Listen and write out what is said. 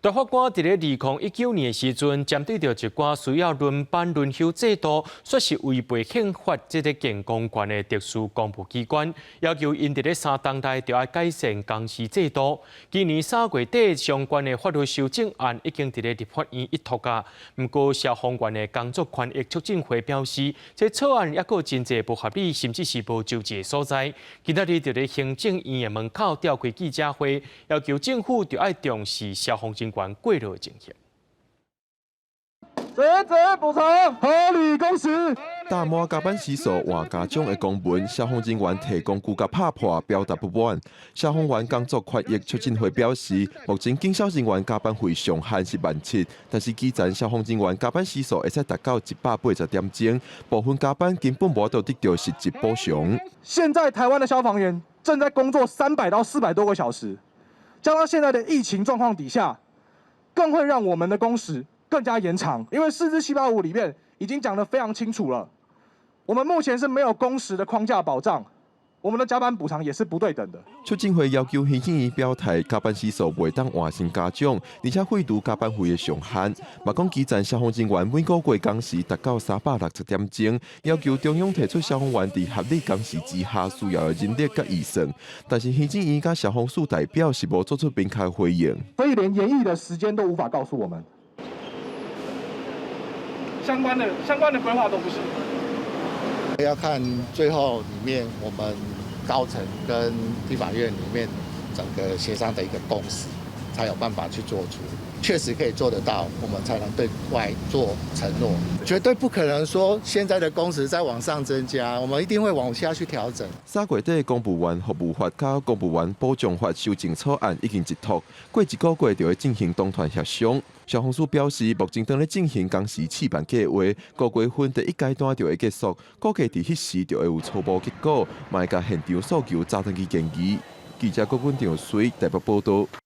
大法官佇咧2019年的時陣，針對著一寡需要輪班輪休制度，說是違背憲法這个健康權的特殊公務機關，要求𪜶佇咧3冬內就愛改善工時制度。今年3月底，相關的法律修正案已經佇咧立法院一讀矣。毋過消防員的工作權益促進會表示，這草案猶閣有真濟無合理，甚至是無周濟的所在。今仔日佇咧行政院的門口召開記者會，要求政府著愛重視消防人員過勞的情形。職責補償，合理工時。大滿加班時數換嘉獎的公文，消防人員提工具共拍破，表達不滿。消防員工作權益促進會表示，目前警消人員加班費上限是17,000，但是基層消防人員加班時數會使達到180點鐘，部分加班根本無法度得著實質補償。現在台灣的消防員正在工作300到400多個小時，加上現在的疫情狀況底下，更會讓我們的工時更加延長，因為釋字785裡面已經講得非常清楚了，我們目前是沒有工時的框架保障，我們的加班補償也是不對等的。促進會要求行政院表態，加班時數袂當換成嘉獎，而且廢除加班費的上限。嘛講基層消防人員每個月工時達到360點鐘，要求中央提出消防員佇合理工時之下需要的人力佮預算。但是行政院佮消防署代表是無做出明確回應。所以連研議的時間都無法告訴我們。相關的規劃都不行。要看最後裡面我們高層跟立法院裡面整個協商的一個共識，才有辦法去做出。確實可以做得到，我們才能對外做承諾。絕對不可能說現在的工時再往上增加，我們一定會往下去調整。3月底，公務員服務法佮公務員保障法修正草案已經一讀，過一個月就會進行黨團協商。消防署表示，目前正咧進行工時試辦計劃，五月份第一階段就會結束，估計佇彼時就會有初步結果，嘛會共現場訴求早轉去建議。記者郭君長水台北報道。